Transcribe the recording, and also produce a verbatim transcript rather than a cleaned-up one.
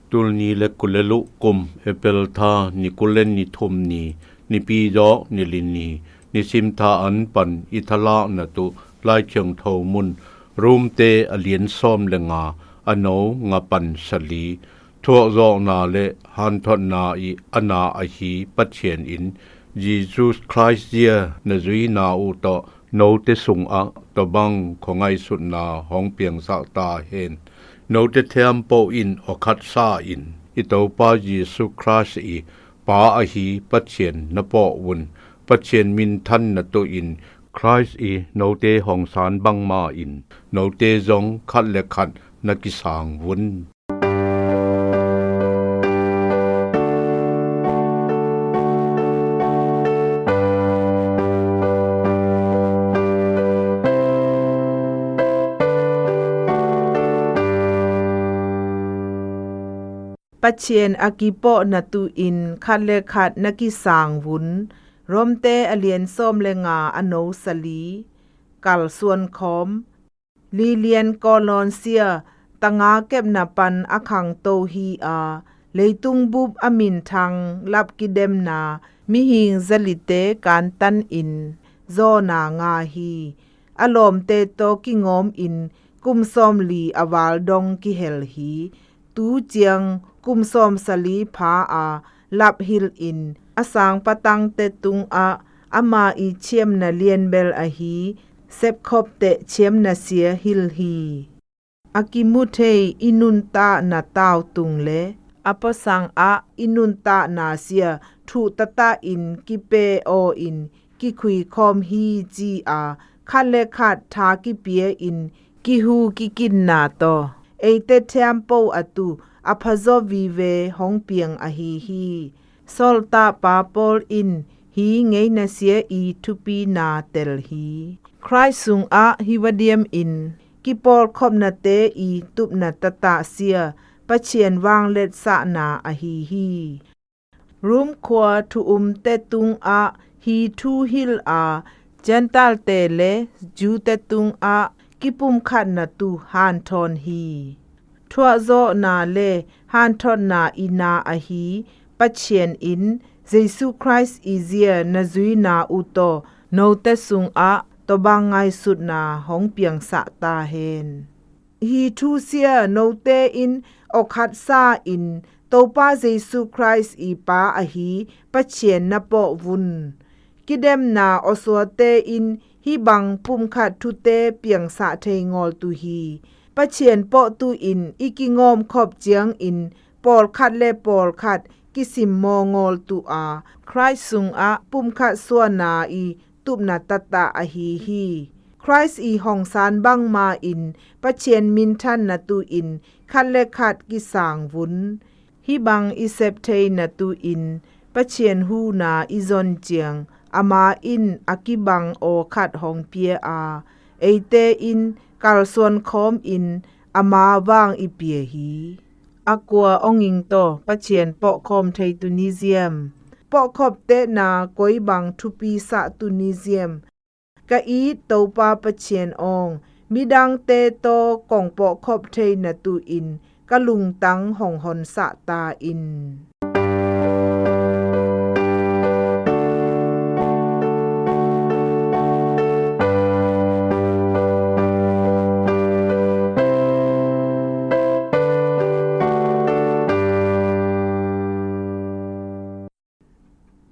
Tulni le kul le luh kum April tha ni kul le ni thum ni, Nipi zawk ni li ni, nisim tha an pan i thalakna tuh Lai Thiangtho mun, Rom te a lian sawm le nga, a no nga pan sali. Thuakzawkna le hanthotna i a na ahi Pathian in Jesus Christ zia na zuina uh tawh note sungah tua bang khuangaihsutna hong piangsak ta hen. Note thiampo in awkhat sa in i Topa Jesus Christ i Pa ahi Pathian na pawh un. Pathian minthanna tuh in Christ i note hong san bangma in note zong khat le khat na kisang vun. Pathian a kipawhna tuh in khat le khat na kisang vun. Romte a lian sawm le nga, a no sali. Kalsuan khawm. Lilian Kawlon sia, tanga kepna pan a khangto hi a, leitung bup a minthang lap kidemna, mihing zalite kantan in zawna nga hi. A lawmte tawh kingawm in kum sawmli a val dong kihel hi. Tu ciang kum sawmsali pha a, laphilh in a sang patangte tungah ama i thiamna lianbel ahi sepkhopte thiamna sia hilh hi. A kimu thei i nuntakna tautung le a puasang ah i nuntakna sia thuh tatah in kipeh aw in kikhui khawm hi ci a, khat le khat tha kipia in kihu kikinna tawh eite thiampo a tuh a phazaw vive hong piang ahi hi. Sawltakpa Paul in hi ngeina sia i thupina tel hi. Christ sungah hi va diam in kipawlkhopnate i tupna tatah sia Pathian vangletsahna ahi hi. Rom khua thu-umte tungah hi thu hilh a, Gentile-te le Jew-te tungah kipumkhatna tuh hanthawn hi. Thuahzawhna le hanthotna i na ahi Pathian in Jesu Christ i zia na zuina uh tawh note sungah tua bang ngaihsutna hong piangsak ta hen. Hi thu sia note in awkhat sa in Topa Jesu Christ i Pa ahi Pathian na pawh vun. Kidemna awsuate in hi bang pumkhat thute piangsak thei ngawl tuh hi. Pathian pawh tuh in i kingawm khop ciangin pawlkhat le pawlkhat kisimmaw ngawl tuh a, Christ sungah pumkhat suahna i tupna tatah ahi hi. Christ i hong san bangma in Pathian minthanna tuh in khat le khat kisang vun. Hi bang i sep theina tuh in Pathian huhna i zon ciang ama in a kibang aw khat hong pia a, eite in kalsuan khawm in ama vang i pia hi. A kua awnging tawh Pathian pawhkhawm thei tuh ni ziam? Pawhkhop tehna koi bang thupi sah tuh ni ziam? Ka it Topa Pathian awng, midangte tawh kong pawhkhop theina tuh in ka lungtang hong honsah ta in.